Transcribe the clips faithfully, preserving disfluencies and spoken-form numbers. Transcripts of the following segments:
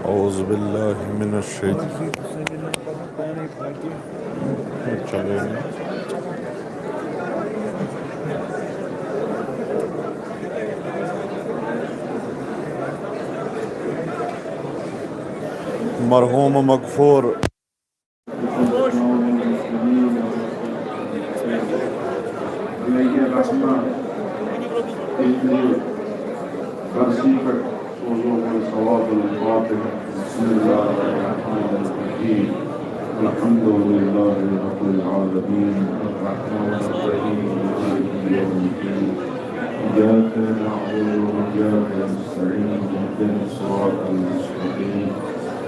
اعوذ باللہ من الشیطان۔ چلے۔ مرحوم مغفور۔ بسم الله الرحمن الرحيم. الحمد لله رب العالمين. الرحمن الرحيم. مالك يوم الدين. إياك نعبد وإياك نستعين. اهدنا الصراط المستقيم.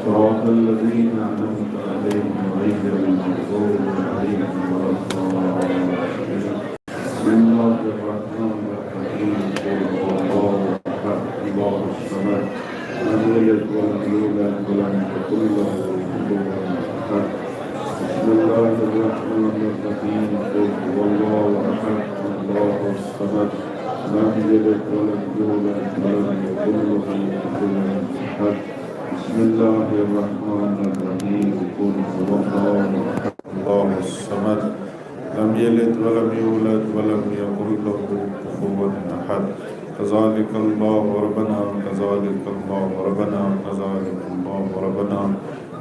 صراط الذين أنعمت عليهم غير المغضوب عليهم ولا الضالين. بسم الله الرحمن الرحيم. قل هو الله أحد، الله الصمد، لم يلد ولم يولد ولم يكن له كفوا أحد. بسم الله الرحمن الرحيم. قل هو الله أحد، الله الصمد، لم يلد ولم يولد ولم يكن له كفوا أحد. بسم الله الرحمن الرحيم. قل هو الله أحد، الله الصمد، لم يلد ولم يولد ولم يكن له كفوا أحد. كذلك الله ربنا، كذلك الله ربنا، كذلك الله ربنا.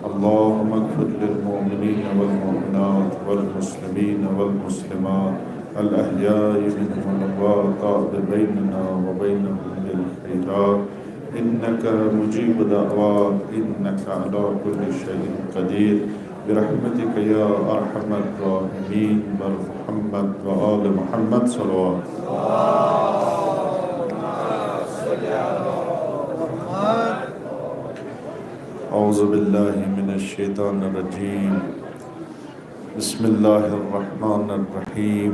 اللهم اغفر للمؤمنين والمؤمنات والمسلمين والمسلمات الأحياء منهم والأموات، وتاب بيننا وبينهم بالخيرات، إنك مجيب دعوات، إنك على كل شيء قدير، برحمتك يا أرحم الراحمين. بر محمد وآل محمد صلوات. أعوذ بالله من الشيطان الرجيم. بسم الله الرحمن الرحيم.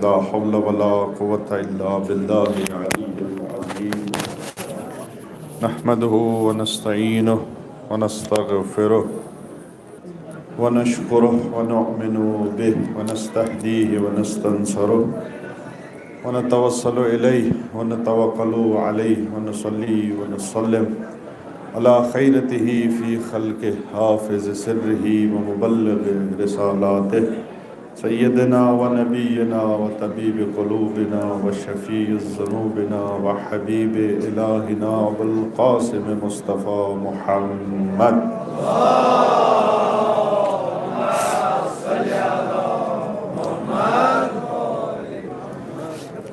لا حول ولا قوة إلا بالله العلي العظيم. نحمده ونستعينه ونستغفره ونشكره ونؤمن به ونستهديه ونستنصره ونتوسل إليه ونتوكل عليه ونصلي ونسلم على خيرته في خلقه، حافظ سره ومبلغ رسالاته، سيدنا ونبينا وطبيب قلوبنا وشفيع ذنوبنا وحبيب إلهنا أبو القاسم مصطفى محمد.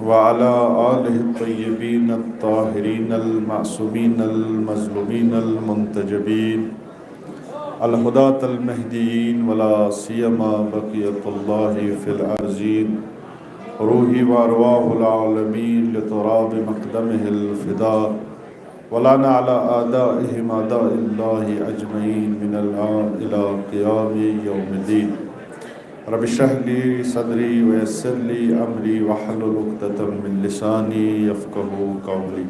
وعلى آله الطيبين الطاهرين المعصومين المظلومين المنتجبين الهداة المهديين، ولا سيما بقية الله في الأرضين، روحي وأرواح العالمين لتراب مقدمه الفداء، ولعن على أعدائهم أعداء الله أجمعين من الآن إلى قيام يوم الدين. رب اشرح لي صدري ويسر لي أمري واحلل عقدة من لساني يفقهوا قولي.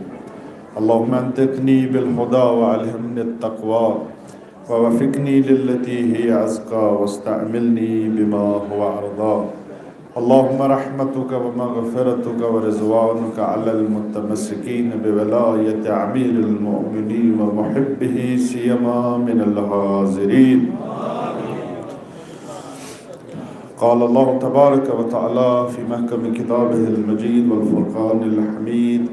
اللهم أنطقني بالهدى وألهمني التقوى ووفقني للتي هي أزكى واستعملني بما هو أرضى. اللهم رحمتك ومغفرتك ورضوانك على المتمسكين بولاية أمير المؤمنين ومحبه سيما من الحاضرين. قال الله تبارك وتعالى في محكم كتابه المجيد والفرقان الحميد: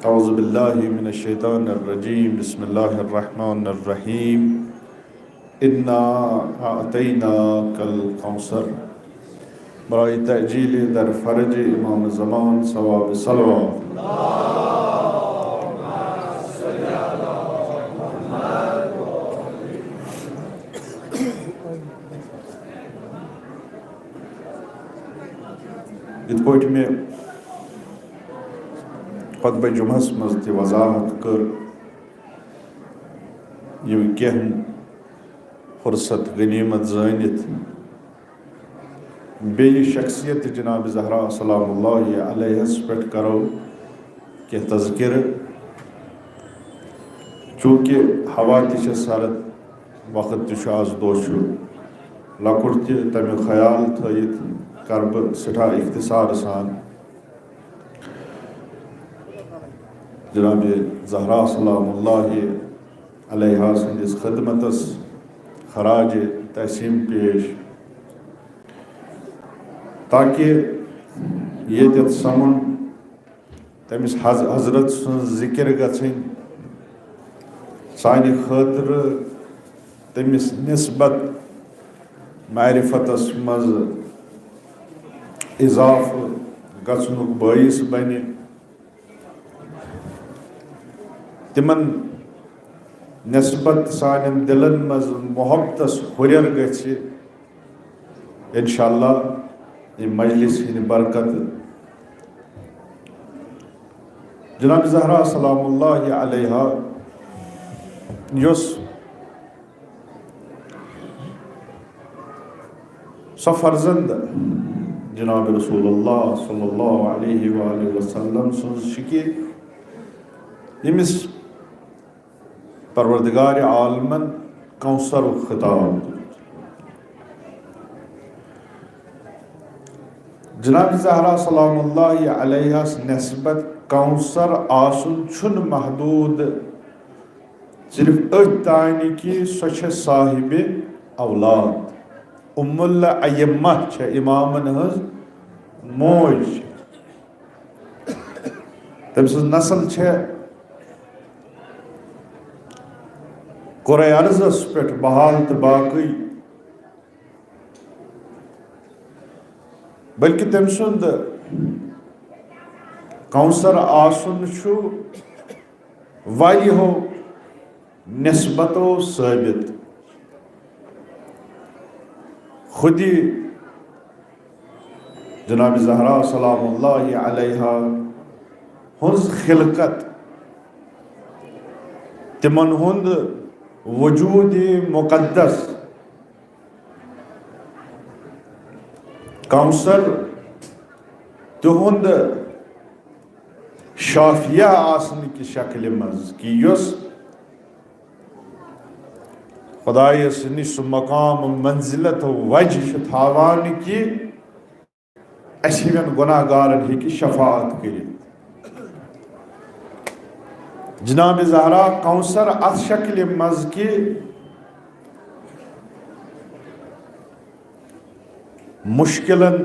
أعوذ بالله من الشيطان الرجيم. بسم الله الرحمن الرحيم. إنا أعطيناك الكوثر. برای تعجیل در فرج امام زمان ثواب صلوات. یِتھ پٲٹھۍ مےٚ خطبہ جمعس منٛز تہِ وضاحت کٔر، یِم کینٛہہ فرصت غنیمت زٲنِتھ بیٚیہِ شخصیت جناب زہرا سلام اللہ علیہس پٮ۪ٹھ کرو کینٛہہ تذکرٕ۔ چونکہ ہوا تہِ چھِ سرد، وقت تہِ چھُ، از دۄہ چھُ لۄکُٹ تہِ، تمیُک خیال تھٲیِتھ کرٕ بہٕ سٮ۪ٹھاہ اختصار سان۔ جناب زہرا سلام اللہ علیہ سٕنٛدِس خدمتس خراج تحسین پیش، تاکہ ییٚتٮ۪تھ سمُن تٔمِس حض-، حضرت سٕنٛز ذِکِر گژھٕنۍ، سانہِ خٲطرٕ تٔمِس نسبت معرفتس منٛز اضافہٕ گژھنُک بٲعث بنہِ۔ تِمن نسبت سانٮ۪ن دِلن منٛز محبتس ہُرٮ۪ر گژھِ، انشاءاللہ، یہِ مجلس ہٕنٛدِ برکت۔ جناب زہرا سلام اللہ علیہا، یۄس سۄ فرزند جناب رسول اللہ صلی اللہ علیہ وآلہ وسلم سٕنٛز چھِ کہِ ییٚمِس پروردگار عالمن کوثرُک خطاب دیُت۔ جناب زہرا سلام اللہ علیہس نسبت کوثر آسُن چھُنہٕ محدود صرف أتھۍ تانۍ کہِ سۄ چھےٚ صاحب اولاد، ام الائمہ چھےٚ، امامن ہٕنٛز موج چھےٚ۔ تٔمۍ سٕنٛز نسل چھےٚ کرہ ارضس پٮ۪ٹھ بحال تہٕ باقٕے، بلکہ تٔمۍ سُنٛد کوثر آسُن چھُ واریاہو نسبتو ثٲبت۔ خودی جناب زہرا سلام اللہ علیہا ہٕنٛز خلقت، تِمن ہُنٛد وجود مقدس، کوثر تِہُنٛد شافیہ آسنہٕ کہِ شکلہِ منٛز، کہِ یۄس خدایس نِش سُہ مقام، منزلت، وجہ چھُ تھاوان کہِ اسہِ ہِوٮ۪ن گناہ گارن ہیٚکہِ شفاعت کٔرِتھ۔ جناب زہرا کوثر اتھ شکلہِ منٛز کہِ مشکلن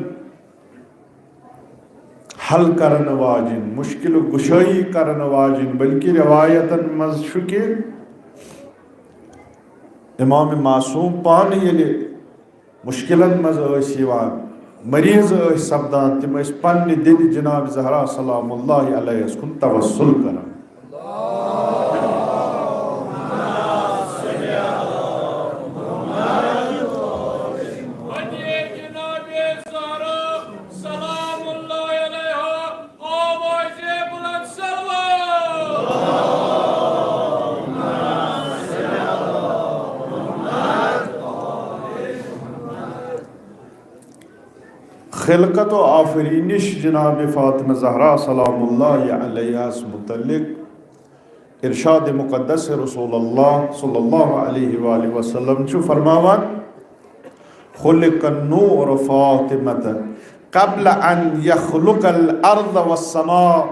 حل کرن واجن، مشکل گشٲیی کرن واجن، بلکہ روایتن منٛز چھُ کہِ امام معصوم پانہٕ ییٚلہِ مشکلن منٛز ٲسۍ یِوان، مریض ٲسۍ سپدان، تِم ٲسۍ پننہِ دِلہِ جناب زہرا سلام اللہ علیہس کُن توسل کران۔ خلقت و آفرینش جناب فاطمہ زہرا سلام اللہ علیہس متعلق ارشاد مقدس رسول اللہ صلی اللہ علیہ وآلہ وسلم چھُ فرماوان، "خلق النور فاطمہ قبل ان یخلق الارض والسماء۔"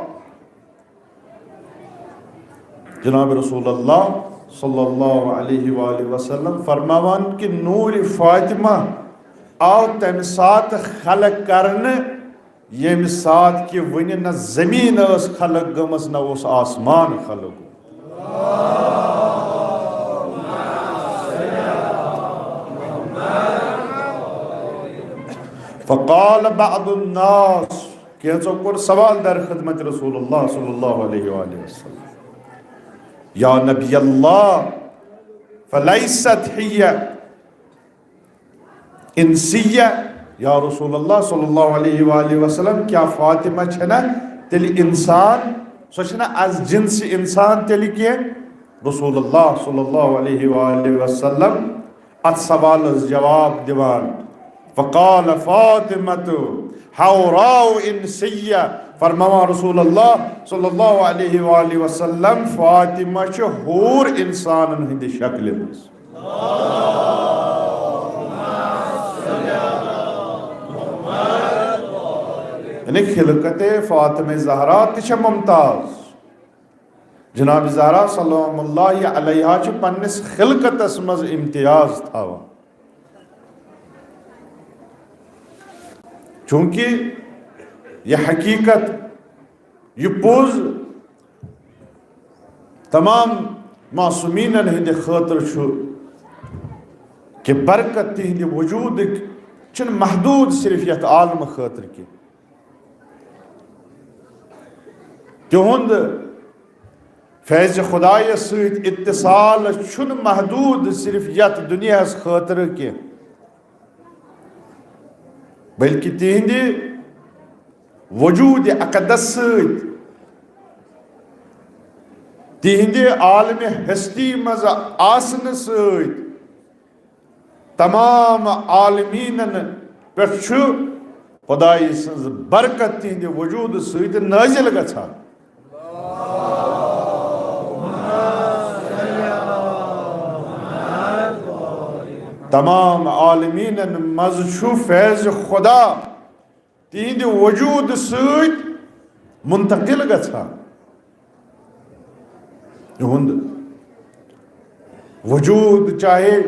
جناب رسول اللہ صلی اللہ علیہ وآلہ وسلم فرماوان کہ نور فاطمہ آو تمہِ ساتہٕ خلق کرنہٕ، ییٚمہِ ساتہٕ کہ وُنہِ نہ زمین ٲس خلق گٔمٕژ، نہ اوس آسمان خلق گوٚمُت۔ فقال بعض الناس، کینٛژو کوٚر سوال در خدمت رسول اللہ صلی اللہ علیہ وآلہ وسلم، یا نبی اللہ، فلیست ہی انسیہ، یا رسول اللہ صلی اللہ علیہ وآلہ وسلم، کیا فاطمہ چھنا تیٚلہِ انسان؟ سۄ چھنا از جنس انسان تیٚلہِ کینٛہہ؟ رسول اللہ صلی اللہ علیہ وآلہ وسلم اتھ سوالس جواب دِوان، فقال فاطمہ حوراء انسیہ، فرماوان رسول اللہ صلی اللہ علیہ وآلہ وسلم، فاطمہ چھِ حور انسانن ہٕنٛدِ شکلہِ منٛز۔ یعنی خلقت فاطمہ زہرا تہِ چھےٚ ممتاز۔ جناب زہرا سلام اللہ علیہا چھِ پننِس خلقتس منٛز امتیاز تھاوان۔ چونکہ یہِ حقیقت، یہِ پوٚز تمام معصومیٖنن ہٕنٛدِ خٲطرٕ چھُ کہِ برکت تِہنٛدِ وجوٗدٕکۍ چھِنہٕ محدوٗد صرف یتھ عالمہٕ خٲطرٕ کینٛہہ۔ تِہُنٛد فیض خدایس سۭتۍ اتصال چھُنہٕ محدوٗد صرف یتھ دُنیاہس خٲطرٕ کینٛہہ، بلکہِ تِہنٛدِ وجوٗدِ اقدس سۭتۍ، تِہنٛدِ عالمِ ہستی منٛز آسنہٕ سۭتۍ، تمام عالمیٖنن پٮ۪ٹھ چھُ خدایہِ سٕنٛز برکت تِہنٛدِ وجوٗدٕ سۭتۍ نٲزِل گژھان۔ تمام عالمیٖنن منٛز چھُ فیض خدا تِہنٛدِ وجوٗدٕ سۭتۍ منتقل گژھان۔ یِہُنٛد وجوٗد چاہے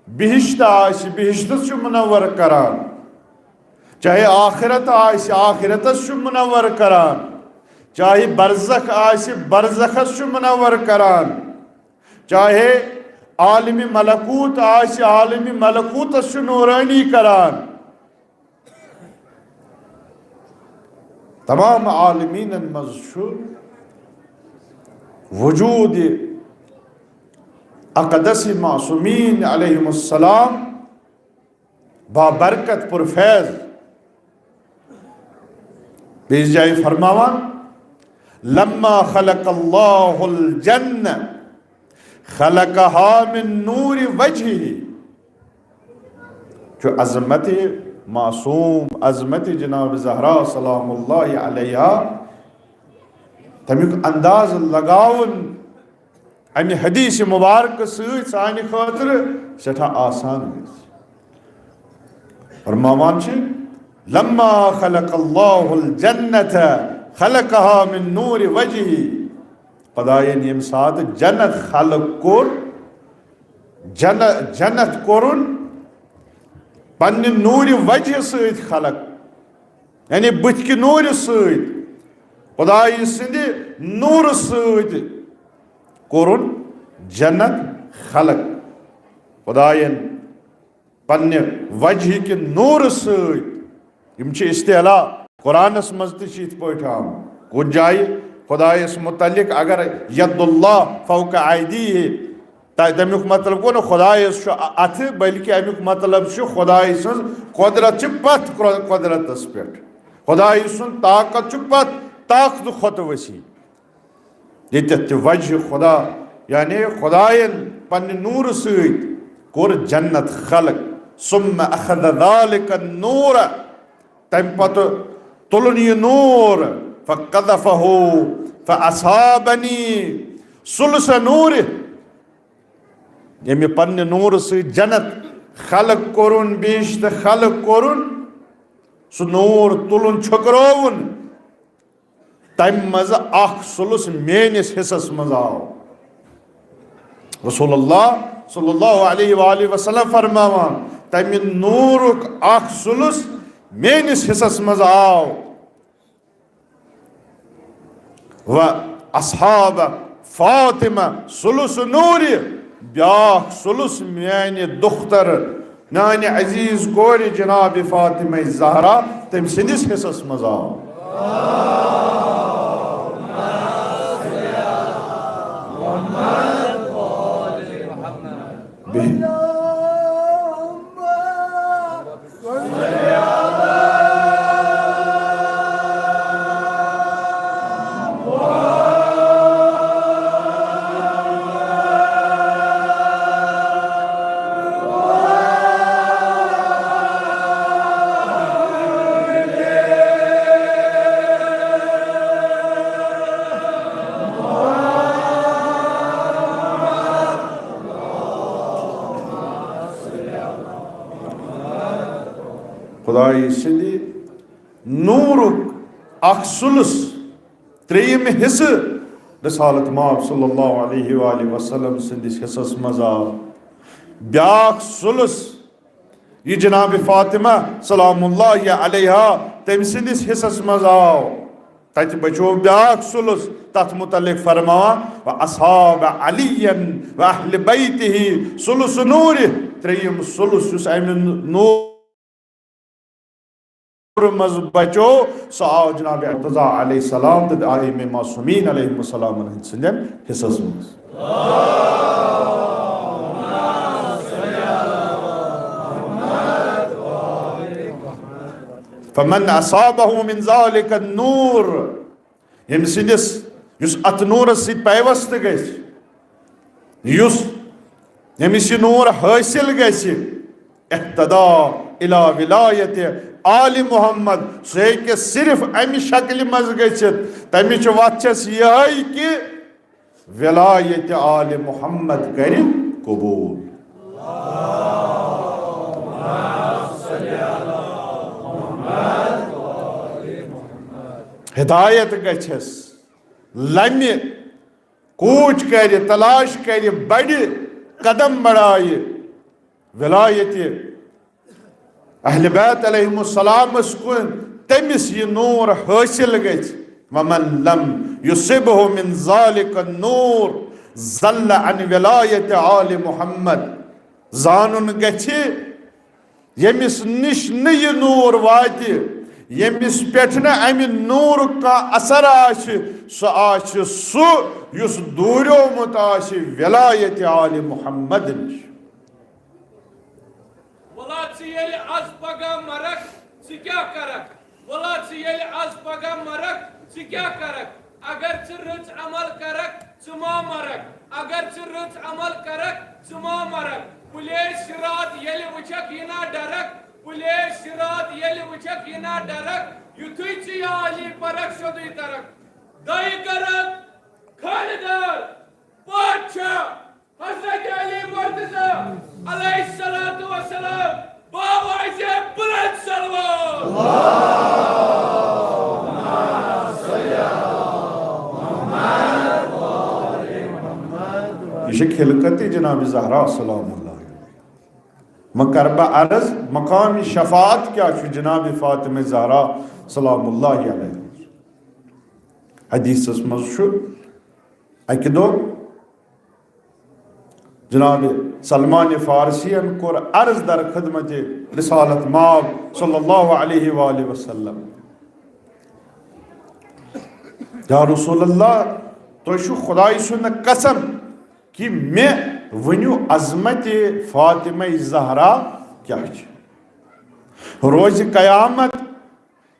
بہشت آسہِ، بہشتس چھُ منور کران، چاہے آخرت آسہِ، آخرتس چھُ منور کران، چاہے برزخ آسہِ، برزخس چھُ منور کران، چاہے عالم ملکوت آسہِ، عالم ملکوتس چھُ نورانی کران۔ تمام عالمیٖنن منٛز چھُ وجوٗد اقدس معصومیٖن علیہم السلام بابرکت پُرفیض۔ بیٚیِس جایہِ فرماوان، لما خلق اللہ الجنہ خلقها من نور وجهه۔ چھُ عظمت معصوم، عظمت جناب زہرا سلام اللہ علیہا، تمیُک انداز لگاوُن امہِ حدیث مبارکہٕ سۭتۍ سانہِ خٲطرٕ سٮ۪ٹھاہ آسان گژھِ۔ فرماوان چھِ، لما خلق اللہ الجنة خلقها من نور وجهه۔ خدایَن ییٚمہِ ساتہٕ جنت خلق کوٚر، جن-، جنت کوٚرُن پننہِ نوٗرِ وجہٕ سۭتۍ خلق، یعنی بٕتھِ کہِ نوٗرِ سۭتۍ، خدایہِ سٕنٛدِ نوٗرٕ سۭتۍ کوٚرُن جنت خلق۔ خدایَن پننہِ وجہٕ کہِ نوٗرٕ سۭتۍ۔ یِم چھِ استعلا۔ قرآنس منٛز تہِ چھِ یِتھ پٲٹھۍ آمُت۔ کُنہِ جایہِ خدایس متعلق اگر ید اللہ فوق ایدیہ، تہ-، تمیُک مطلب گوٚو نہٕ خدایس چھُ ا-، اتھٕ، بلکہِ امیُک مطلب چھُ خدایہِ سٕنٛز قدرت چھِ پتھ قر-، قدرتس پٮ۪ٹھ۔ خدایہِ سُنٛد طاقت چھُ پتھ طاقتہٕ کھۄتہٕ وسیع۔ ییٚتٮ۪تھ تہِ وجہ خدا، یعنی خدایَن پننہِ نوٗرٕ سۭتۍ کوٚر جنت خلق۔ ثم اخذ ذلك النور، تمہِ پتہٕ تُلُن یہِ نوٗر، فقذفه فاصابني، سُہ لُس نوٗرِ، ییٚمہِ پننہِ نوٗرٕ سۭتۍ جنت خلق کوٚرُن، بہشت خلق کوٚرُن، سُہ نوٗر تُلُن، چھٔکرٲوُن۔ تمہِ منٛز اکھ ثلث میٲنِس حصس منٛز آو۔ رسول اللہ صلی اللہ علیہ وآلہ وسلم فرماوان، تمہِ نوٗرُک اکھ ثلث میٲنِس حصس منٛز آو۔ و اصحاب فاطمہ ثلث نوٗرِ، بیاکھ ثلث میانہِ دختر، میانہِ عزیز کورِ جناب فاطمہ زہرا، تٔمۍ سٕنٛدِس حصس منٛز آو۔ بیٚیہِ خدایہِ سٕنٛدِ نوٗرُک اکھ ثلث، ترٛیٚیِم حصہٕ، رسالت مآب صلی اللہ علیہ وآلہ وسلم سٕنٛدِس حصس منٛز آو بیٛاکھ ثُلث۔ یہِ جناب فاطمہ سلام اللہ علیہا، تٔمۍ سٕنٛدِس حصس منٛز آو، تتہِ بچو بیٛاکھ ثُلث۔ تتھ متعلق فرماوان، "وأصاب عليا وأهل بيته ثلث نوره"، ترٛیٚیِم ثُلث یُس امہِ نور منٛز بچو، سُہ آو جناب مرتضیٰ علیہ السلام تہٕ ائمہ معصومین علیہ السلام ہٕنٛدۍ سٕنٛدٮ۪ن حصس منٛز۔ فمن أصابه من ذلك النور، ییٚمہِ سٕنٛدِس، یُس اتھ نورس سۭتۍ پیوست گژھِ، یُس، ییٚمِس یہِ نور حٲصِل گژھِ، اهتدى إلى ولاية آل محمد، سُہ ہیٚکہِ صرف امہِ شکلہِ منٛز گٔژھِتھ۔ تمِچ وتھ چھس یِہے کہِ ولایت آل محمد کرِ قبول۔ ہدایت گژھس، لمہِ کوٗچ کرِ، تلاش کرِ، بڑِ، قدم بڑایہِ ولایت اہل بیت علیہم السلامس کُن، تٔمِس یہِ نور حٲصِل گژھِ۔ ومن لم يصبه من ذلك النور ضل عن ولاية آل محمد۔ زانُن گژھِ، ییٚمِس نِش نہٕ یہِ نوٗر واتہِ، ییٚمِس پٮ۪ٹھ نہٕ اَمہِ نوٗرُک کانٛہہ اثر آسہِ، سُہ آسہِ سُہ یُس دوٗریومُت آسہِ ولایت آل محمد نِش۔ وَلا ژٕ ییٚلہِ از پگاہ مرکھ، ژٕ کیٛاہ کرکھ؟ وَلا ژٕ ییٚلہِ از پگاہ مرکھ، ژٕ کیٛاہ کرکھ؟ اگر ژٕ رٕژ عمل کرکھ، ژٕ ما مرکھ۔ اگر ژٕ رٕژ عمل کرکھ، ژٕ ما مرکھ۔ پُلے صراط ییٚلہِ وٕچھکھ، یہِ نا ڈرکھ۔ پُلے صراط ییٚلہِ وٕچھکھ، یہِ نا ڈرکھ۔ یُتھُے ژٕ یا علی پرکھ، سیوٚدُے ترکھ۔ دَے کرکھ، خانٛدار، بادشاہ، حضرت علی مرتضی علیہ الصلوۃ والسلام، بآواز بلند صلوات۔ یہِ چھِ خلقت جناب زہرا سلام اللہ۔ وۄنۍ کرٕ بہٕ عرض، مقام شفاعت کیٛاہ چھُ جناب فاطمہ زہرا سلام اللہ علیہ؟ حدیثس منٛز چھُ، اکہِ دۄہ جناب سلمان فارسین کوٚر عرض در خدمت رسالت مآب صلی اللہ علیہ وآلہ وسلم، یا رسول اللہ، تۄہہِ چھُو خدایہِ سُنٛد قسم کہِ مےٚ ؤنِو عظمت فاطمہ زہرا کیٛاہ چھِ؟ روزِ قیامت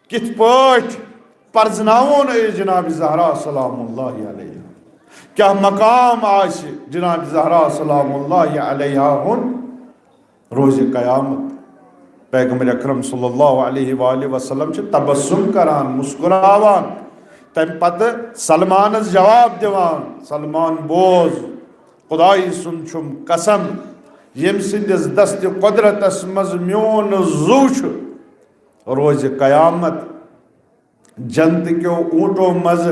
کِتھ پٲٹھۍ پرزناوون أسۍ جناب زہرا سلام اللہ علیہا؟ کیٛاہ مقام آسہِ جناب زہرا سلام اللہ علیہا ہُنٛد روزِ قیامت؟ پیغمبر اکرم صلی اللہ علیہ وآلہ وسلم چھِ تبسم کران، مسکراوان۔ تمہِ پتہٕ سلمانس جواب دِوان، سلمان بوز، خدایہِ سُنٛد چھُم قسم، ییٚمہِ سٕنٛدِس دست قدرتس منٛز میون زُو چھُ، روزِ قیامت جنت کیو اونٹو منٛز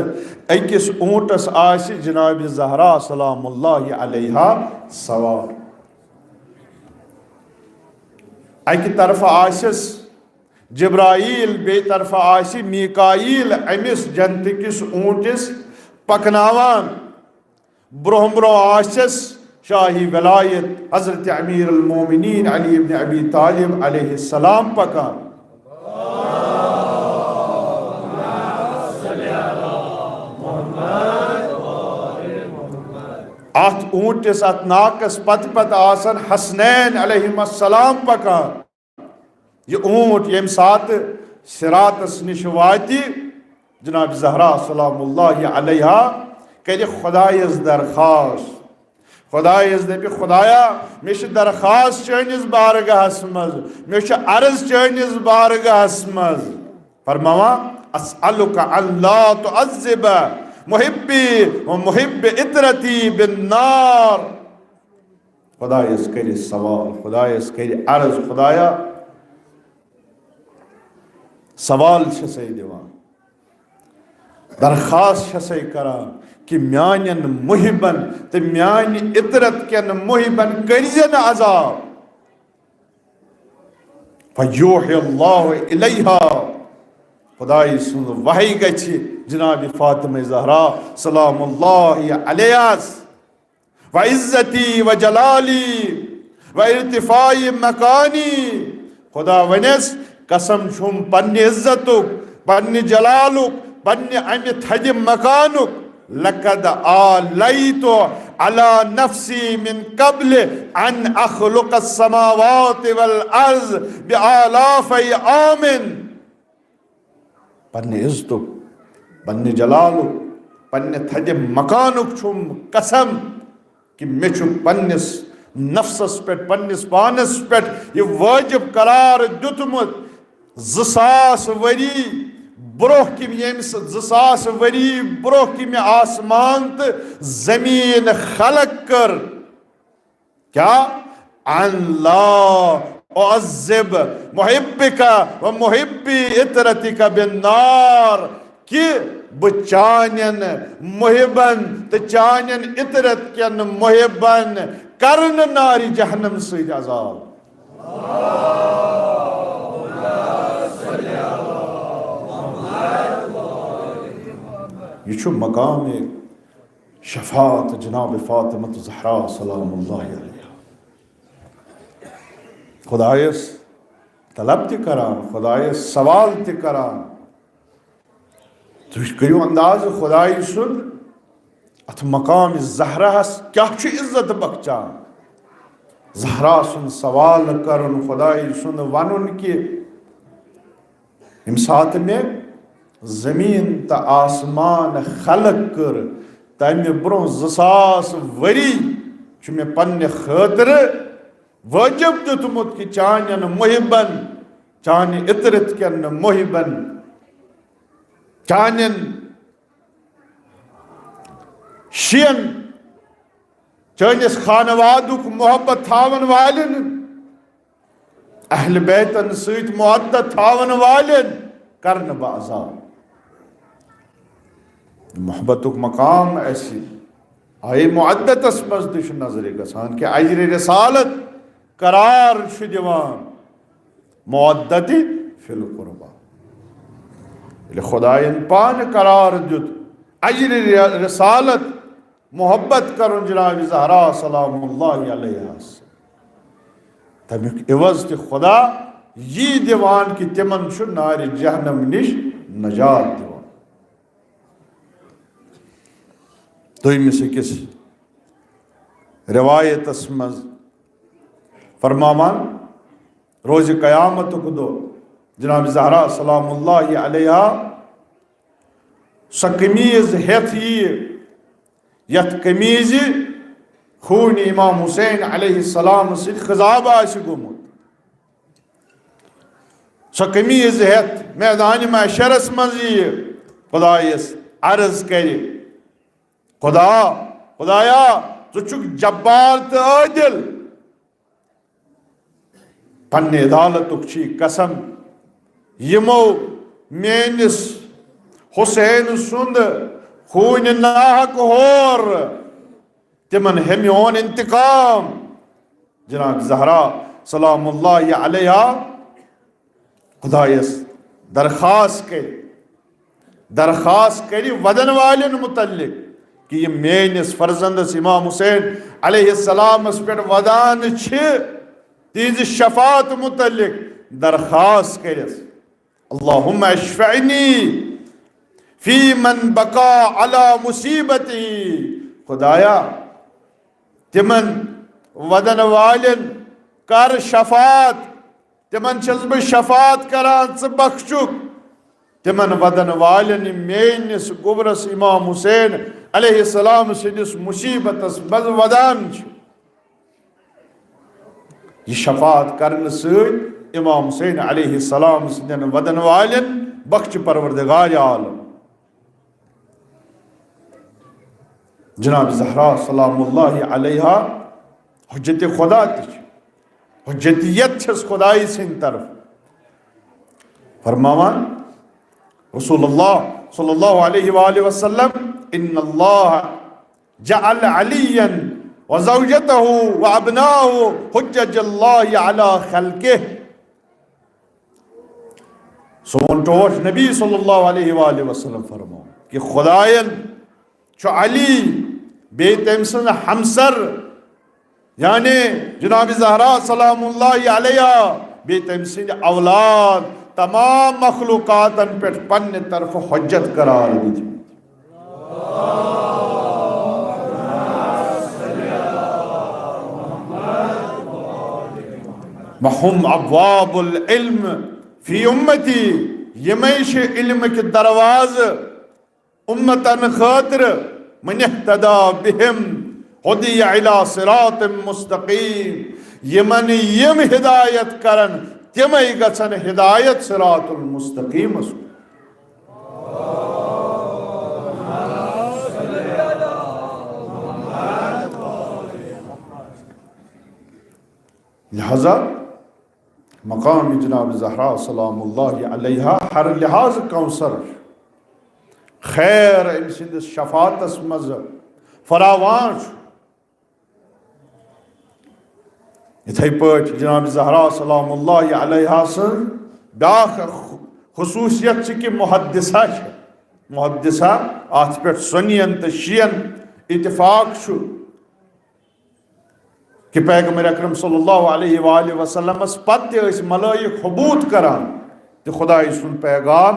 أکِس اونٹس آسہِ جناب زہرا سلام اللہ علیہا سوار۔ اکہِ طرفہٕ آسٮ۪س جبرائیل، بیٚیہِ طرفہٕ آسہِ میکائیل أمِس جنت کِس اونٹس پکناوان۔ برونٛہہ برونٛہہ آسٮ۪س شاہی ولایت حضرت امیر المومنین علی ابن ابی طالب علیہ السلام پکان۔ اتھ اونٹس، اتھ ناقس پتہٕ پتہٕ آسان حسنین علیہم السلام پکان۔ یہِ اونٹ ییٚمہِ ساتہٕ صراطس نِش واتہِ، جناب زہرا سلام اللہ علیہا کرِ خدایس درخواست۔ خدایس دپہِ، خدایا، مےٚ چھِ درخواست چٲنِس بارگاہس منٛز، مےٚ چھِ عرض چٲنِس بارگاہس منٛز۔ فرماوان، اسألک ان لا تعذب محبی و محب عترتی بالنار۔ خدایس کرِ سوال، خدایس کرِ عرض، خدایا، سوال چھسے دِوان، درخواست چھسے کران، کہِ میانٮ۪ن محبن تہٕ میانہِ عترت کٮ۪ن محبن کٔرۍ زِ نہٕ عذاب۔ فیوحی اللہ الیہا، خدایہِ سٕنٛز وحی گژھِ جناب فاطمہ زہرا سلام اللہ علیہس، وعزتی وجلالی وارتفاع مکانی۔ خدا ونس، قسم چھُم پننہِ عزتُک، پننہِ جلالُک، پننہِ امہِ تھدِ مکانُک، لقد آلیت علی نفسی من قبل ان اخلق السماوات والارض بآلاف عام۔ پننہِ عزتُک، پننہِ جلالُک، پننہِ تھدِ مکانُک چھُم قسم کہِ مےٚ چھُ پننِس نفسس پٮ۪ٹھ، پننِس پانس پٮ۪ٹھ یہِ وٲجِب قرار دیُتمُت، زٕ ساس ؤری برونٛہہ کِنۍ، ییٚمہِ سۭتۍ زٕ ساس ؤری برونٛہہ کِنۍ مےٚ آسمان تہٕ زمیٖن خلق کٔر۔ کیا؟ ان لا اعذب محبک و محبی عترتک بالنار، کہ بہٕ چانٮ۪ن محبن تہٕ چانٮ۪ن عترت کٮ۪ن محبن کرنہٕ نارِ جہنم سۭتۍ عذاب۔ یہِ چھُ مقام شفاعت جناب فاطمہ زہرا سلام اللہ علیہا۔ خدایس طلب تہِ کران، خدایس سوال تہِ کران۔ تُہۍ کٔرِو انداز خدایہِ سُنٛد اتھ مقام زہراہس کیاہ چھُ عزت بخچان۔ زہرا سُنٛد سوال کرُن، خدایہِ سُنٛد ونُن کہِ ییٚمہِ ساتہٕ مےٚ زمیٖن تہٕ آسمان خلق کٔر، تَمہِ برٛونٛہہ زٕ ساس ؤری چھُ مےٚ پننہِ خٲطرٕ وٲجِب دیُتمُت کہِ چانٮ۪ن محبن، چانہِ عترت کٮ۪ن محبن، چانٮ۪ن شِین، چٲنِس خانوادُک محبت تھاون والٮ۪ن، اہل بیتن سۭتۍ معدت تھاون والٮ۪ن کرنہٕ بہٕ عذاب۔ محبتُک مقام اَسہِ آیے معدتس منٛز تہِ چھُ نظرِ گژھان کہِ اجرِ رسالت قرار چھُ دِوان معدت فی القربہ۔ ییٚلہِ خدایَن پانہٕ قرار دیُت اجرِ رسالت محبت کرُن جناب زہرا سلام اللہ علیہس، تمیُک عوض تہِ خدا یی دِوان کہِ تِمن چھُ نارِ جہنم نِش نجات دِوان۔ دوٚیمِس أکِس رِوایتس منٛز فرماوان، روزِ قیامتُک دۄہ جناب زہرا سلام اللہ علیہا سۄ قمیٖض ہٮ۪تھ یِیہِ، یَتھ قمیٖضہِ خوٗنہِ امام حسین علیہ السلام سۭتۍ خضاب آسہِ گوٚمُت۔ سۄ قمیٖض ہٮ۪تھ میدانِ محشرس منٛز یِیہِ، خدایس عرض کرِ، خدا، خدایا، ژٕ چھُکھ جبار تہٕ عٲدِل۔ پننہِ عدالتُک چھُ یہِ قسم، یِمو میٲنِس حسین سُنٛد خوٗنہِ ناحق ہور، تِمن ہے میون انتقام۔ جناب زہرا سلام اللہ علیہا خدایس درخواست کرِ، درخواست کرِ ودن والٮ۪ن متعلق کہِ یِم میٲنِس فرزندس امام حسین علیہ السلامس پٮ۪ٹھ ودان چھِ، تِہنٛزِ شفاعت متعلق درخواست کٔرِس، اللہم اشفعنی فی من بقا علی مصیبتی۔ خدایا، تِمن ودن والٮ۪ن کر شفاعت، تِمن چھَس بہٕ شفاعت کران، ژٕ بخشُکھ تِمن ودن والٮ۪ن یِم میٲنِس گوبرس امام حسین علیہ السلام سٕنٛدِس مصیبتس منٛز ودان چھِ۔ یہِ شفاعت کرنہٕ سۭتۍ امام حسین علیہ السلام سٕنٛدٮ۪ن ودن والٮ۪ن بخشِ پروردگار عالم۔ جناب زہرا سلام اللہ علیہا حجت خدا تہِ چھِ، حجتیت چھس خدایہِ سٕنٛدِ طرفہٕ۔ فرماوان رسول اللہ صلی اللہ علیہ وآلہ وسلم، ان اللہ جعل علیاً وزوجته وابناءه حجج اللہ علی خلقہ۔ سون ٹوٹھ نبی صلی اللہ علیہ وآلہ وسلم فرمو کہ خداین چھُ علی، بیٚیہِ تٔمۍ سٕنٛز ہمسر، یعنی جناب زہرا سلام اللہ علیہا، بیٚیہِ تٔمۍ سٕنٛدۍ اولاد، تمام مخلوقاتن پٮ۪ٹھ پننہِ طرفہٕ حجت قرار دِتمٕتۍ۔ وهم ابواب العلم فی امتی، یِمے چھِ علمٕکۍ دروازٕ امتن خٲطرٕ۔ من اہتدی بہم ہدی الی صراط مستقیم، یِمن یِم ہدایت کرن، تِمے گژھن ہدایت صراط المستقیمس کُن۔ لہذا مقام جناب زہرا سلام اللہ علیہا ہر لحاظ کوثر، خیر أمۍ سٕنٛدِس شفاعتس منٛز فراوان چھُ۔ یِتھے پٲٹھۍ جناب زہرا سلام اللہ علیہا سٕنٛز بیٛاکھ خصوٗصیت چھِ کہِ محدثہ چھِ۔ محدثہ، اَتھ پٮ۪ٹھ سُنین تہٕ شیعن اتفاق چھُ کہِ پیغمبر اکرم صلی اللہ علیہ وآلہ وسلمس پتہٕ تہِ ٲسۍ ملائک حبوط کران تہٕ خدایہِ سُنٛد پیغام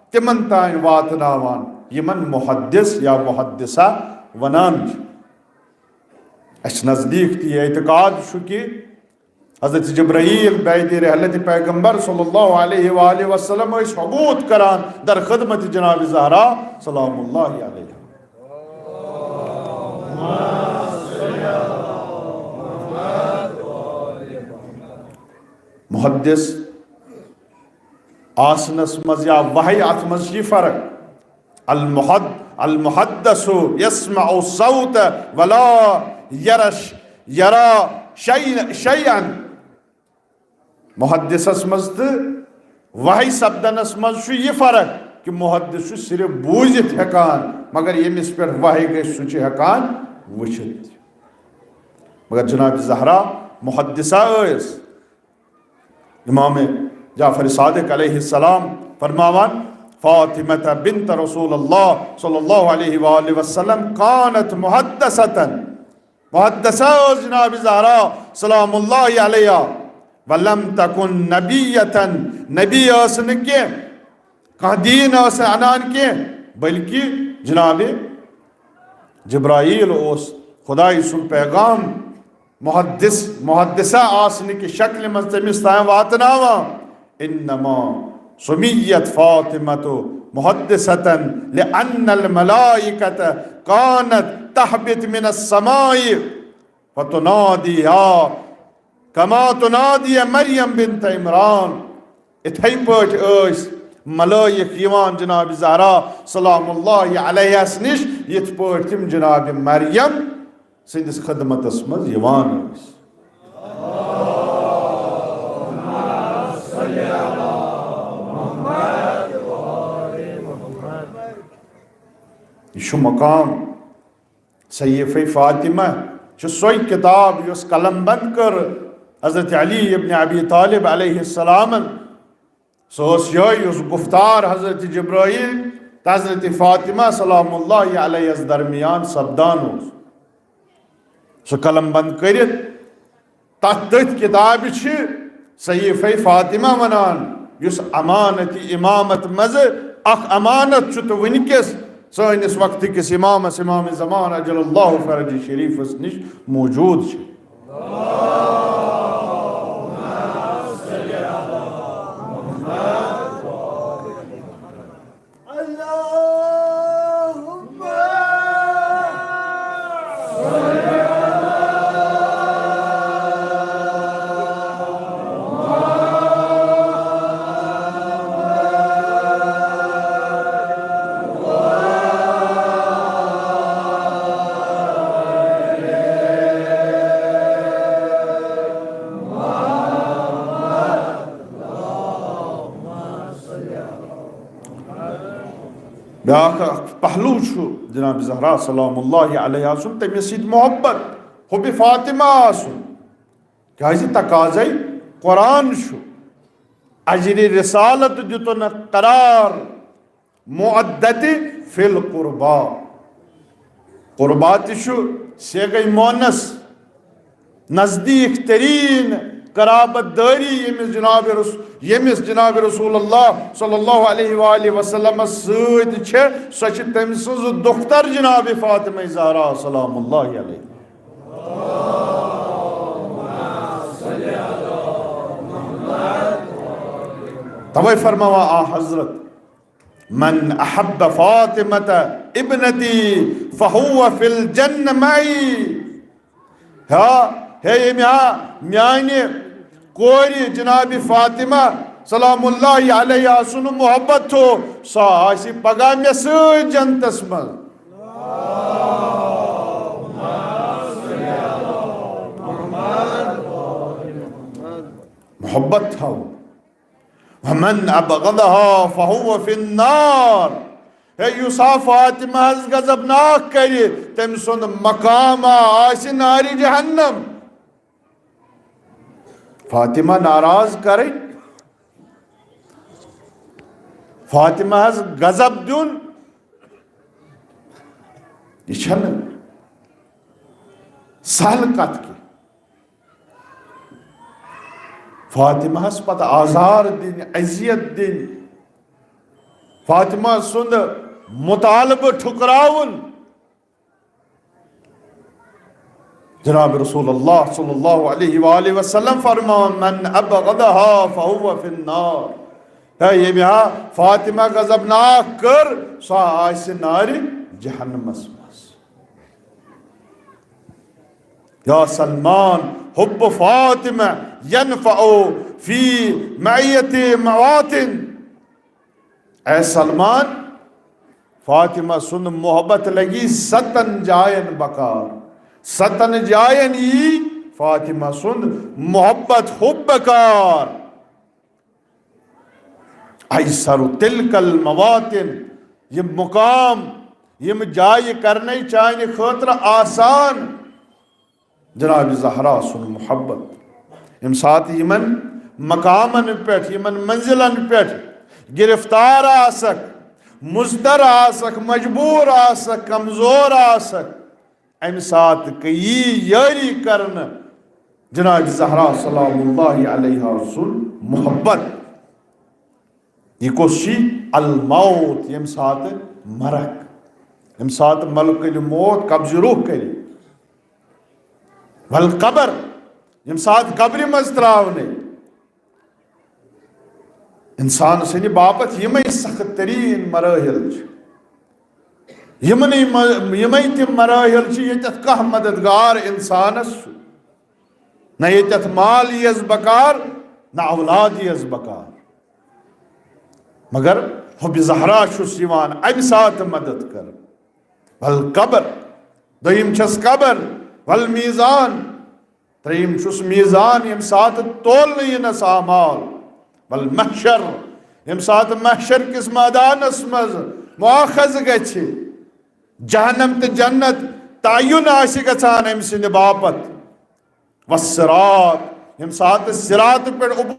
تِمن تام واتناوان، یِمن محدث یا محدثہ ونان چھِ۔ اَسہِ نزدیٖک تہِ یہِ اعتقاد چھُ کہِ حضرت جبرائیل بعد رحلت پیغمبر صلی اللہ علیہ وآلہ وسلم ٲسۍ حبوط کران در خدمت جناب زہرا سلام اللہ علیہا۔ محدث آسنس منٛز یا وحی، اتھ منٛز چھِ یہِ فرق۔ المحد المحدث یسمع الصوت ولا یرش یرا شیء شیئا۔ محدثس منٛز تہٕ وحی سپدنس منٛز چھُ یہِ فرق کہِ محدث چھُ صرف بوٗزِتھ ہٮ۪کان، مگر ییٚمِس پٮ۪ٹھ وحی گژھِ سُہ چھُ ہٮ۪کان وٕچھِتھ۔ مگر جناب زہرا محدثہ ٲس۔ امام جعفر صادق علیہ السلام فرماوان، فاطمہ بنت رسول اللہ صلی اللہ علیہ وآلہ وسلم کانت محدثة۔ محدثہ ٲس جناب زہرا سلام اللہ علیہا۔ ولم تکن نبیۃ، نبی ٲس نہٕ کینٛہہ، کانٛہہ دیٖن ٲس نہٕ اَنان کینٛہہ، بلکہِ جناب جبرائیل اوس خدایہِ سُنٛد پیغام محدث، محدثہ آسنہٕ کہِ شکلہِ منٛز تٔمِس تام واتناوان۔ انما سمیت فاطمۃ محدثۃ لأن الملائکۃ کانت تہبط من السماء فتنادیہا کما تنادی مریم بنت عمران۔ اِتھے پٲٹھۍ ٲسۍ ملائک یِوان جناب زہرا سلام اللہ علیہس نِش، یِتھ پٲٹھۍ تِم جناب مریم سٕنٛدِس خدمتس منٛز یِوان ٲسۍ۔ یہِ چھُ مقام صحیفہ فاطمہ، چھُ سۄے کتاب یۄس قلم بند کٔر حضرت علی ابن ابی طالب علیہ السلامن۔ سُہ اوس یِہوٚے یُس گفتار حضرت جبرائیل تہٕ حضرت فاطمہ سلام اللہ علیہس درمیان سپدان اوس۔ سُہ قلم بند کٔرِتھ تتھ تٔتھۍ کتابہِ چھِ صحیفہ فاطمہ ونان، یُس امانت امامت منٛز اکھ امانت چھُ تہٕ وٕنکیٚس سٲنِس وقتہٕ کِس امامس، امام زمان عجل اللہ فرج شریفس نِش موجود چھُ۔ بیٛاکھ اکھ پہلو چھُ جناب زہرا سلام اللہ علیہا سُنٛد، تٔمِس سۭتۍ محبت، حب فاطمہ آسُن۔ کیازِ تقاضے قرآن چھُ۔ اجرِ رسالت دیُتن قرار، مؤدت فی القربا۔ قربا تہِ چھُ صیغہ مؤنث، نزدیک ترین قرابت داری ییٚمِس جناب رس-، ییٚمِس جناب رسول اللہ صلی اللہ علیہ وآلہ وسلمس سۭتۍ چھےٚ، سۄ چھِ تٔمۍ سٕنٛز دختر جناب فاطمہ زہرا سلام اللہ علیہا۔ توے فرماوان آ حضرت، من احب فاطمة ابنتی فهو في الجنة معي۔ ہا، ہے ییٚمۍ ہا میانہِ کورِ جناب فاطمہ سلام اللہ علیہا سُنٛد محبت تھو، سۄ آسہِ پگاہ مےٚ سۭتۍ جنتس منٛز۔ محبت تھاو۔ ومن ابغضها فهو في النار۔ ہے، یُس ہا فاطمہ ہس غضبناک کرِ، تٔمۍ سُنٛد مقام آسہِ نارِ جہنم۔ فاطمہ ناراض کرٕنۍ، فاطمہ ہس غضب دیُن، یہِ چھنہٕ سہل کتھ کینٛہہ۔ فاطمہ ہس پتہٕ آزار دِنۍ، اذیت دِنۍ، فاطمہ سُنٛد مطالبہٕ ٹھُکراوُن۔ جناب رسول اللہ صلی اللہ علیہ وآلہ وسلم فرمان، من ابغضها فهو في النار۔ ہے، ییٚمۍ ہا فاطمہ غضبناک کٔر، سۄ آسہِ نارِ جہنمس منٛز۔ یا سلمان، حب فاطمہ ينفع في مائة مواطن۔ اے سلمان، فاطمہ سُنٛد محبت لگی ستن جاین بکار، ستن جاین یی فاطمہ سُنٛد محبت حب بکار۔ ایسر تلک المواطن، یِم مقام، یِم جایہِ کرنے چانہِ خٲطرٕ آسان۔ جناب زہرا سُنٛد محبت۔ ییٚمہِ ساتہٕ یِمن مقامن پٮ۪ٹھ، یِمن منزلن پٮ۪ٹھ گرفتار آسکھ، مضطر آسکھ، مجبوٗر آسکھ، کمزور آسکھ، امہِ ساتہٕ یی یٲری کرنہٕ جناب زہرا سلام اللہ علیہا سُنٛد محبت۔ یہِ کُس چھُ؟ الموت، ییٚمہِ ساتہٕ مرکھ، ییٚمہِ ساتہٕ ملک الموت قبض روح کرِ۔ والقبر، ییٚمہِ ساتہٕ قبرِ منٛز تراونہٕ۔ انسان سٕنٛدِ باپتھ یِمے سخت تریٖن مراحل چھِ۔ یِمنٕے م-، یِمے تِم مراحل چھِ ییٚتٮ۪تھ کانٛہہ مددگار انسانس چھُ، نہ ییٚتٮ۪تھ مال یِیَس بکار، نہ اولاد یِیَس بکار۔ مگر حب زہرا چھُس یِوان اَمہِ ساتہٕ مدد کرنہٕ۔ والقبر، دوٚیِم چھَس قبر، والمیزان، ترٛیٚیِم چھُس میزان، ییٚمہِ ساتہٕ تولنہٕ یِنَس اعمال، والمحشر، ییٚمہِ ساتہٕ محشر کِس مٲدانَس منٛز مؤاخذ گژھِ، جہنم تہٕ جنت تعین آسہِ گژھان أمۍ سٕنٛدِ باپتھ، والصراط، ییٚمہِ ساتہٕ صراط پٮ۪ٹھ عبور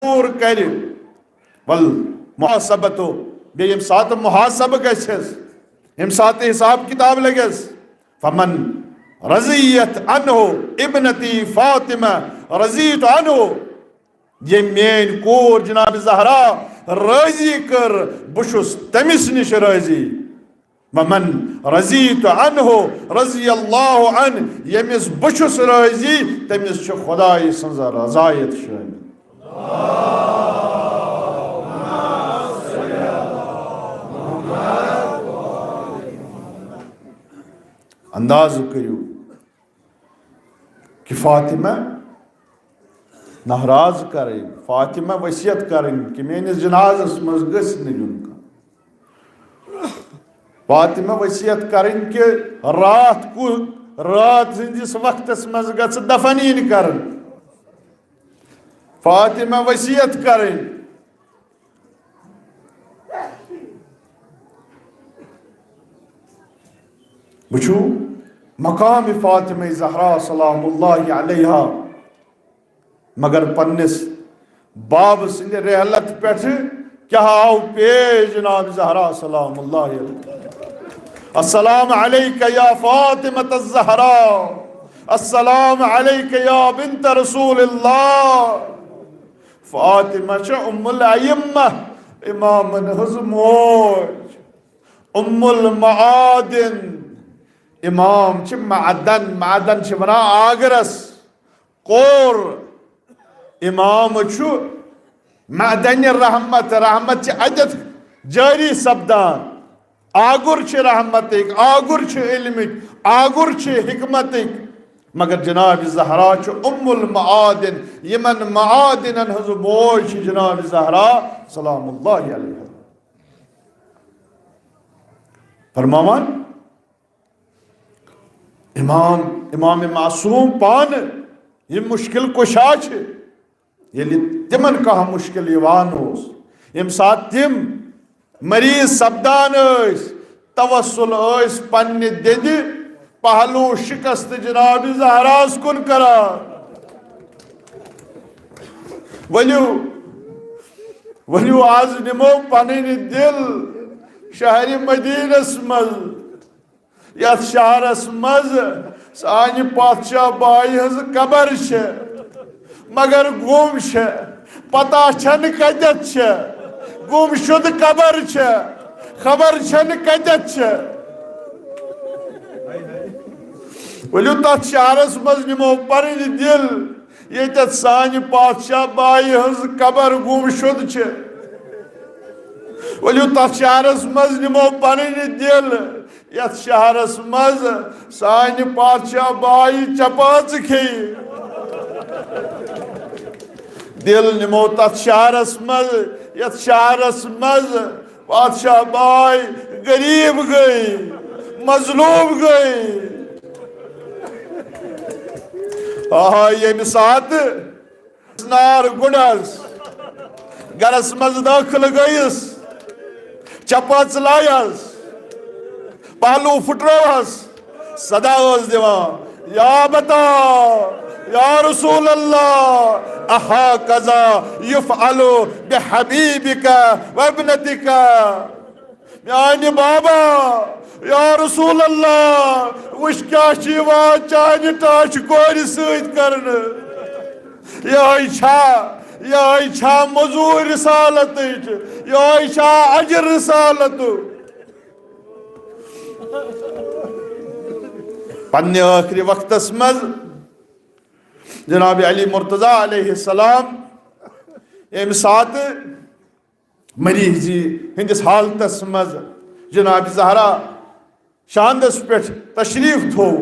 عبور کرِ۔ والمحاسبۃ، بیٚیہِ ییٚمہِ ساتہٕ محاسبہٕ گژھٮ۪س، ییٚمہِ ساتہٕ حساب کتاب لگٮ۪س، فمن رضیت عنہ ابنتی فاطمہ رضیت عنہ، ییٚمۍ میٲنۍ کوٗر جناب زہرا رٲضی کٔر، بہٕ چھُس تٔمِس نِش رٲضی۔ ومن رضیت عنہ رضی اللہ عنہ، ییٚمِس بہٕ چھُس رٲضی، تٔمِس چھُ خدایہِ سٕنٛز رضایت شٲمِل۔ اندازٕ کٔرِو، کہ فاطمہ ناراض کرٕنۍ، فاطمہ وصیت کرٕنۍ کہ میٲنِس جنازس منٛز گژھِ نہٕ یُن کانٛہہ۔ فاطمہ وصیت کرٕنۍ کہ راتھ کو، راتھ ہٕنٛدِس وقتس منٛز گژھِ دفن یِنۍ کرنہٕ۔ فاطمہ وصیت کرٕنۍ۔ وٕچھِو مقام فاطمہ زہرا سلام اللہ علیہا، مگر پننِس باب سٕنٛدِ رحلت پٮ۪ٹھٕ کیٛاہ آو پیش جناب زہرا سلام اللہ علیہا؟ السلام علیک یا فاطمہ الزہرا، السلام علیک یا بنت رسول اللہ۔ فاطمہ چھِ ام الائمہ، امامن ہٕنٛز موج، ام المعادن۔ امام چھِ معدن، معدن چھِ ونان آگرس، کور۔ امام چھُ معدن رحمت، رحمت چھِ اتٮ۪تھ جٲری سپدان۔ آگُر چھِ رحمتٕکۍ، آگُر چھِ علمٕکۍ، آگُر چھِ حکمتٕکۍ۔ مگر جناب زہرا چھُ ام المعادن، یِمن معادنن ہٕنٛز موج چھِ جناب زہرا سلام اللہ علیہا۔ فرماوان امام، امام معصوم پانہٕ، یِم مشکل کشا چھِ، ییٚلہِ تِمن کانٛہہ مشکل یِوان اوس، ییٚمہِ ساتہٕ تِم مریض سپدان ٲسۍ، توسل ٲسۍ پننہِ دِدِ پہلو شکست جناب زہراہس کُن کران۔ ؤلِو، ؤلِو، از نِمو پنٕنۍ دِل شہرِ مدینس منٛز، یتھ شہرس منٛز سانہِ پادشاہ بایہِ ہٕنٛز قبر چھِ، مگر گُم چھِ، پتہ چھنہٕ کتٮ۪تھ چھِ، گُم شُدٕ قبر چھِ، خبر چھنہٕ کتٮ۪تھ چھِ۔ ؤلِو تتھ شہرس منٛز نِمو پنٕنۍ دِل، ییٚتٮ۪تھ سانہِ پادشاہ بایہِ ہٕنٛز قبر گُم شُد چھِ۔ ؤلِو تتھ شہرس منٛز نِمو پنٕنۍ دِل، یتھ شہرس منٛز سانہِ پادشاہ بایہِ چپاژٕ کھیٚیہِ۔ دِل نِمو تتھ شہرس منٛز، یتھ شہرس منٛز پادشاہ باے غریب گٔے، مظلوم گٔے۔ آ، ییٚمہِ ساتہٕ نار گُنڈس گرس منٛز دٲخل گٔیس، چپاژ لایس، پہلو پھٹروہس، صدا اوس دِوان، یا بتا، یا رسول اللہ، اہا قضا یفعل بحبیبک وابنتک۔ میانہِ بابا، یا رسول اللہ، وٕچھ کیٛاہ چھُ یِوان چانہِ ٹاچھِ کورِ سۭتۍ کرنہٕ۔ یِہوٚے چھا، یِہوٚے چھا مٔزوٗرۍ رسالتٕچ، یِہوٚے چھا اجر رسالتُک؟ پننہِ ٲخری وقتس منٛز جناب علی مرتضیٰ علیہ السلام ییٚمہِ ساتہٕ مریضی ہٕنٛدِس حالتس منٛز جناب زہرا شاندس پٮ۪ٹھ تشریف تھوو۔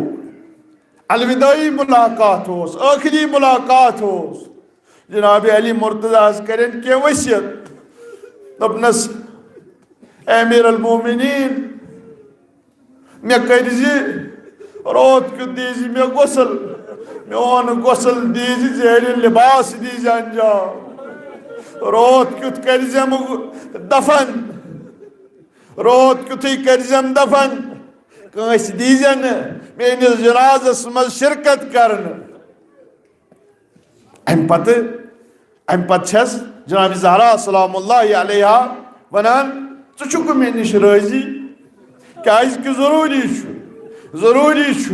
الوداعی ملاقات اوس، ٲخری ملاقات اوس۔ جناب علی مرتضیٰ ہس کرن کینٛہہ وصیت۔ دوٚپنس، "اے امیر المومنین، مےٚ کٔرۍ زِ راتھ کیُتھ، دی زِ مےٚ غسل، میون غسل دی زِ، زیرِ لباس دی زِ انجام۔ راتھ کیُتھ کٔرۍ زٮ۪م دفن، راتھ کیُتھُے کٔرۍ زٮ۪م دفن، کٲنٛسہِ دی زٮ۪م نہٕ میٲنِس جنازس منٛز شرکت کرنہٕ۔" امہِ پتہٕ، امہِ پتہٕ چھس جناب زہرا سلام اللہ علیہا ونان، "ژٕ چھُکھ مےٚ نِش رٲضی؟" کیازِ کہِ ضروٗری چھُ، ضروٗری چھُ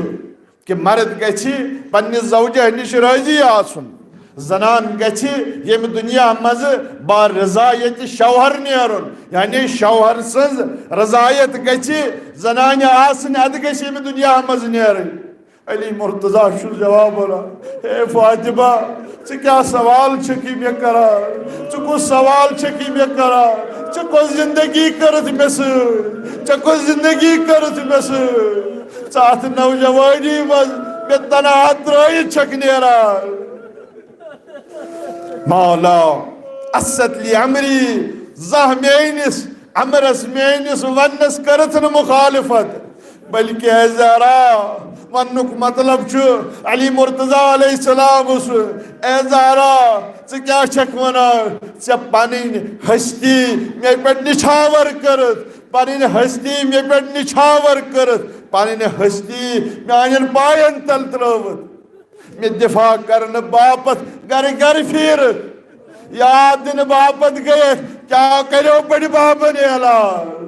کہِ مرد گژھِ پننہِ زوجہ نِش رٲضی آسُن۔ زنان گژھِ ییٚمہِ دُنیا منٛز با رضایت شوہر نیرُن، یعنی شوہر سٕنٛز رضایت گژھِ زنانہِ آسٕنۍ، ادٕ گژھِ ییٚمہِ دُنیا منٛز نیرٕنۍ۔ علی مرتضیٰ چھُ جواب ونان، "ہے فاطمہ، ژٕ کیٛاہ سوال چھکھ یہِ مےٚ کران؟ ژٕ کُس سوال چھکھ یہِ مےٚ کران؟ ژےٚ کۄس زندگی کٔرٕتھ مےٚ سۭتۍ؟ ژےٚ کۄس زندگی کٔرٕتھ مےٚ سۭتۍ؟ ژٕ اتھ نوجوانی منٛز مےٚ تنہا ترٲوِتھ چھکھ نیران؟" مولا، اسد لی امری، زانٛہہ میٲنِس امرس، میٲنِس وننس کٔرٕتھ نہٕ مخالفت، بلکہ اے زہرا، وننُک مطلب چھُ علی مرتضیٰ علیہ السلام اوس، اے زہرا، ژٕ کیٛاہ چھکھ ونان؟ ژےٚ پنٕنۍ ہستی مےٚ پٮ۪ٹھ نچھاور کٔرٕتھ، پنٕنۍ ہستی مےٚ پٮ۪ٹھ نچھاور کٔرٕتھ، پنٕنۍ ہستی میانٮ۪ن پاین تل ترٲوٕتھ۔ مےٚ دفاع کرنہٕ باپتھ گرٕ گرٕ پھیٖرٕ۔ یاد دِنہٕ باپتھ گٔیَکھ، کیٛاہ کریو بٔڈِ بابن اعلان؟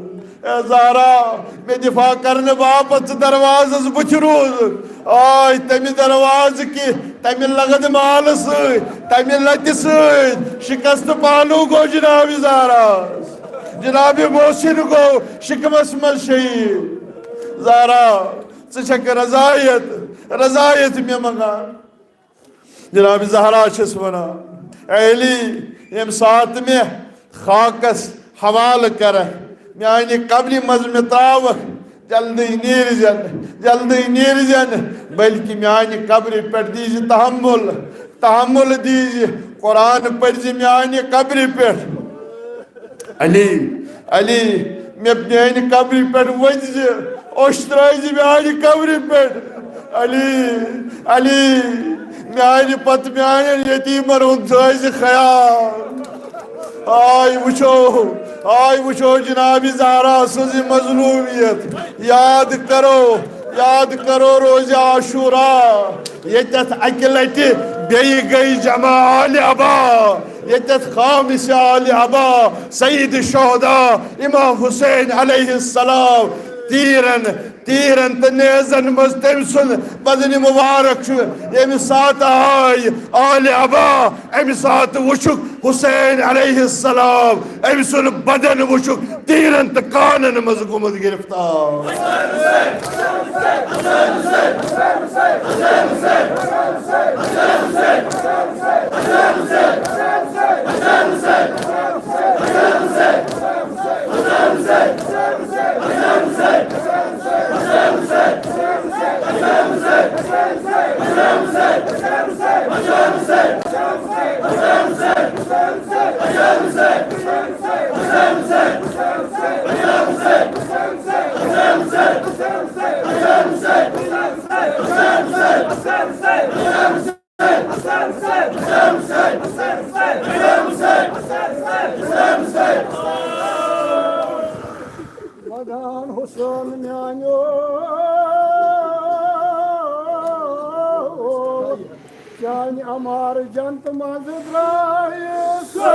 اے زہرا، مےٚ دفاع کرنہٕ باپتھ ژٕ دروازس بُتھِ روٗزُکھ۔ آے تمہِ دروازٕ کہِ، تمہِ لگد مالہٕ سۭتۍ، تمہِ لتہِ سۭتۍ شکست پہلو گوٚو جناب زہراس۔ جناب محسن گوٚو شکمس منٛز شہید۔ زہرا، ژٕ چھکھ رضایت، رضایت مےٚ منگان۔ جناب زہرا چھس ونان، اے علی، ییٚمہِ ساتہٕ مےٚ خاکس حوالہٕ کرکھ، میانہِ قبرِ منٛز مےٚ تراوکھ، جلدی نیرزٮ۪ن، جلدی نیرزٮ۪ن، بلکہ میانہِ قبرِ پٮ۪ٹھ دیزِ تحمل، تحمل دیزِ، قرآن پٔرزِ میانہِ قبرِ پٮ۪ٹھ۔ علی، علی، مےٚ میانہِ قبرِ پٮ۪ٹھ ؤتھۍ زِ، اوٚش ترٛٲوۍ زِ میانہِ قبرِ پٮ۪ٹھ۔ علی، علی، میانہِ پتہٕ میانٮ۪ن یتیٖمن ہُنٛد تھٲوۍ زِ خیال۔ آے وٕچھو، آے وٕچھو جناب زہرا سٕنٛز یہِ مظلومیت۔ یاد کرو، یاد کرو روزِ عاشورا، ییٚتٮ۪تھ اکہِ لٹہِ بیٚیہِ گٔے جمع آلِ عبا۔ ییٚتٮ۪تھ خامس آلِ عبا سید شہدا امام حسین علیہ السلام تیرن، تیرن تہٕ نیزن منٛز تٔمۍ سُنٛد بدنِ مبارک چھُ۔ ییٚمہِ ساتہٕ آے آلِ عبا، امہِ ساتہٕ وُچھُکھ حسین علیہ السلام، أمۍ سُنٛد بدن وُچھُکھ تیرن تہٕ کانن منٛز گوٚمُت گرفتار۔ مدان حسین میانیو، چانہِ عمار جنت منٛز درٛایہِ سۄ۔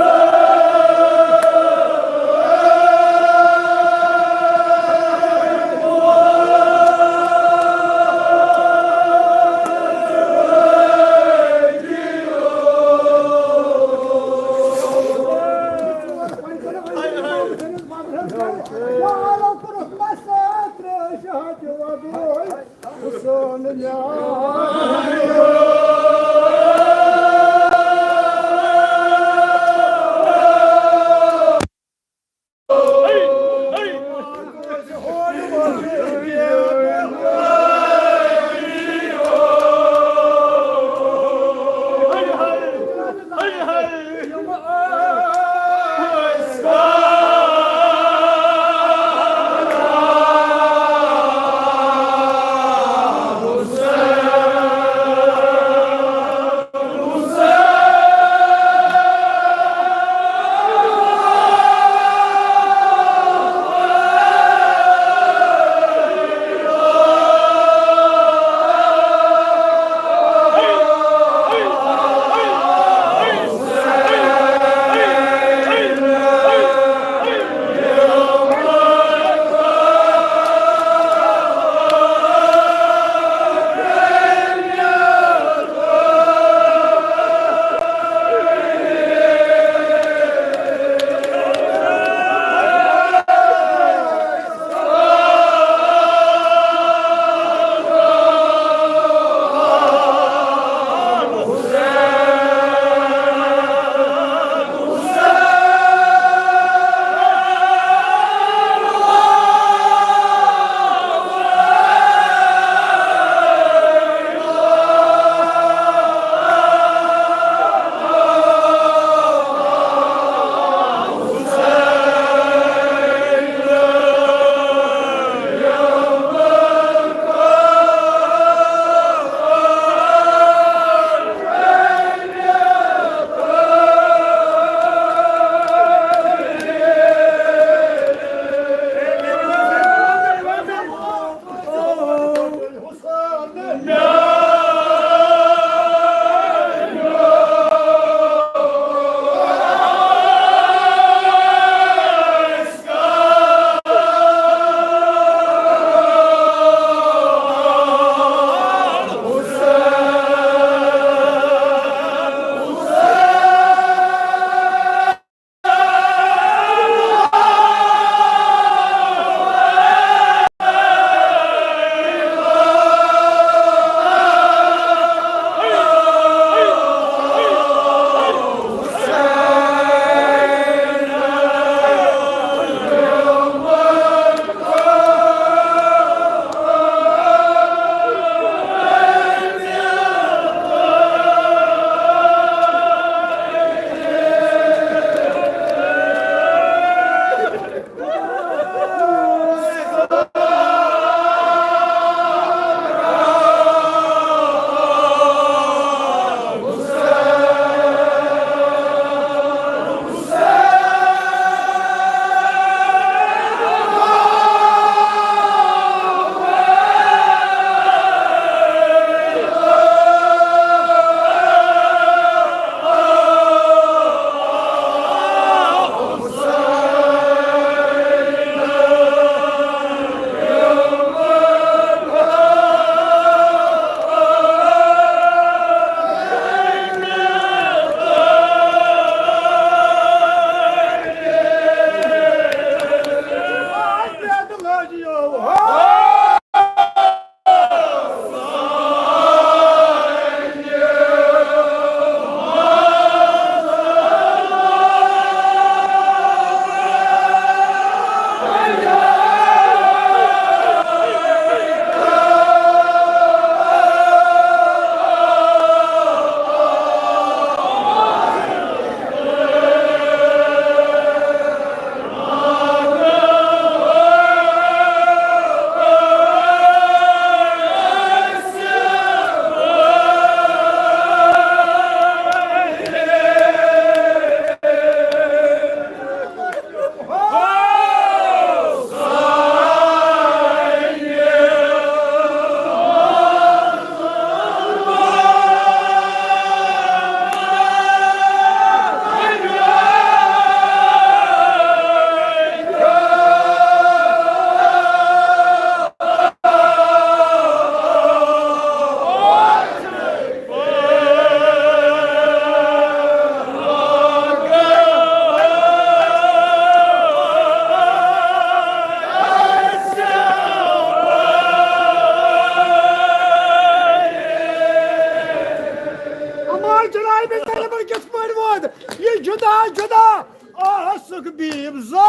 جناب زینبن کِتھ پٲٹھۍ ووت یہِ جدا جدا آسُک بیٖب زو؟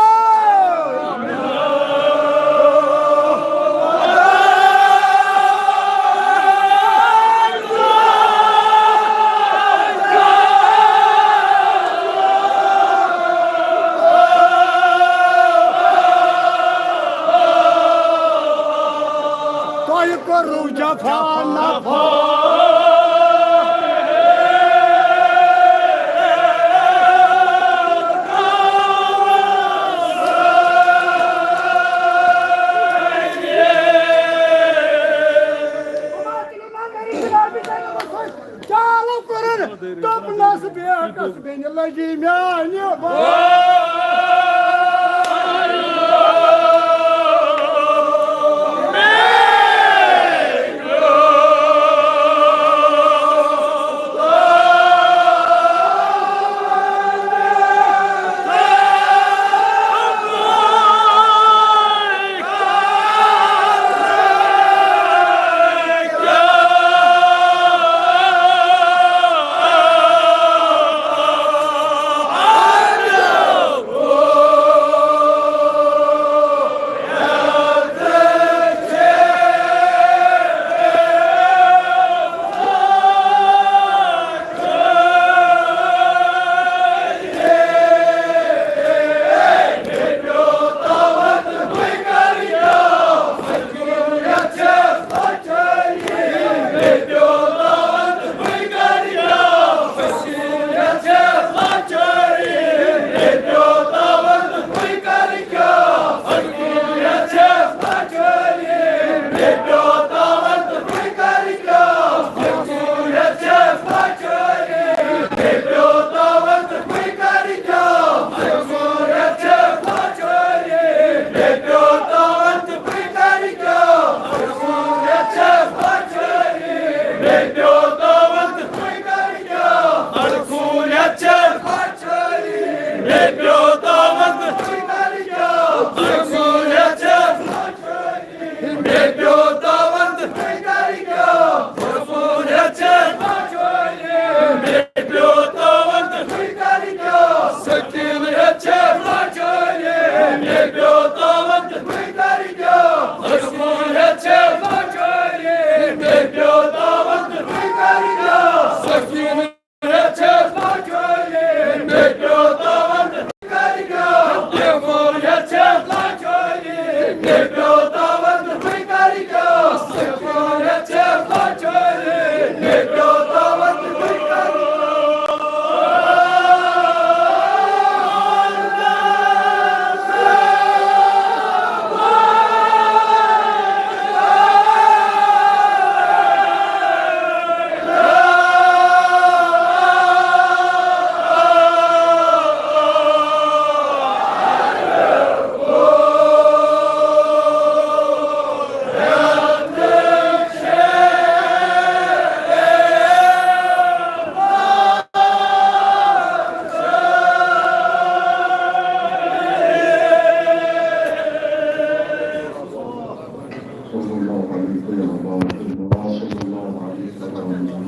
تۄہہِ کوٚروٕ جفا نفا۔ چالو کوٚرُن دوٚپنس بیٚکس بیٚنہِ لگی میانہِ بٲے۔